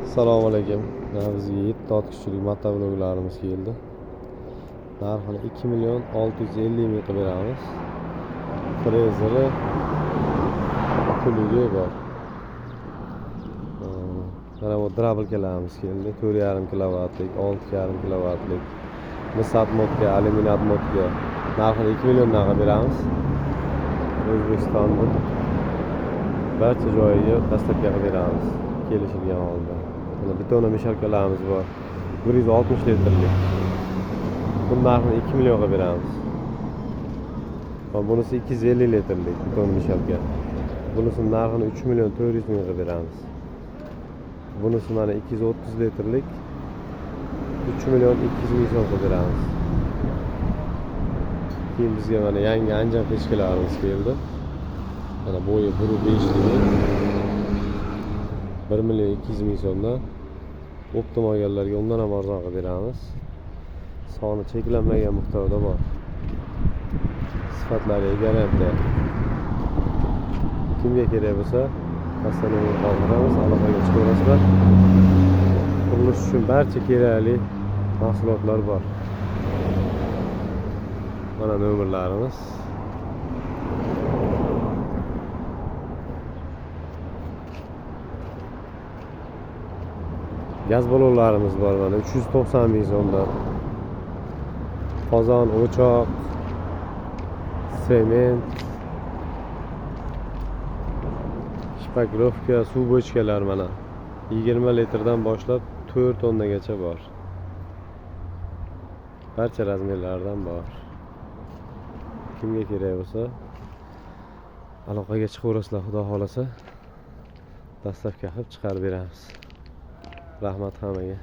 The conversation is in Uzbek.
Assalomu alaykum. Bizga 7 ot kuchlik motobloklarimiz keldi. Narxini 2 million 650 ming qilib beramiz. Frezeri, puligi bor. Mana bu drabilkalarimiz keldi. 4,5 kilovatlik, 6,5 kilovatlik. Mis отмотка, alyumin отмотка. Narxini 2 milliondan qilib beramiz. O'zbekistonda barcha joyiga доставка qilib beramiz kelishilgan holda. Mana бетономешалка larimiz bor. 160 litrlik. Buni narxini 2 million qilib beramiz. Va bunisi 250 litrlik бетономешалка. Bunisi narxini 3 million 400 ming qilib beramiz. Bunisi mana 230 litrlik 3 million 200 ming so'm qilib beramiz. Keyin bizga mana yangi Anjan pechkalarimiz keldi. Mana bo'yi 1.5 ligi 1 million 200 ming so'mdan оптом olganlarga undan ham arzon qilib beramiz. Soni cheklanmagan miqdorda bor. Sifatlariga garantiya. Kimga kerak bo'lsa, pastda nomer qoldiramiz, aloqaga chiqaverasizlar. Qurilish uchun barcha kerakli mahsulotlar bor. Mana nomerlarimiz. Gaz ballonlarimiz bor mana 390 ming so'mdan. Qozon, o'choq, sement, shpaklovka, suv bochkalar mana 20 litrdan boshlab 4 tonnagacha bor. Barcha razmerlardan bor. Kimga kerak bo'lsa aloqaga chiqaverasizlar, xudo xolasa. Доставка qilib chiqarib beramiz. Rahmat hammaga.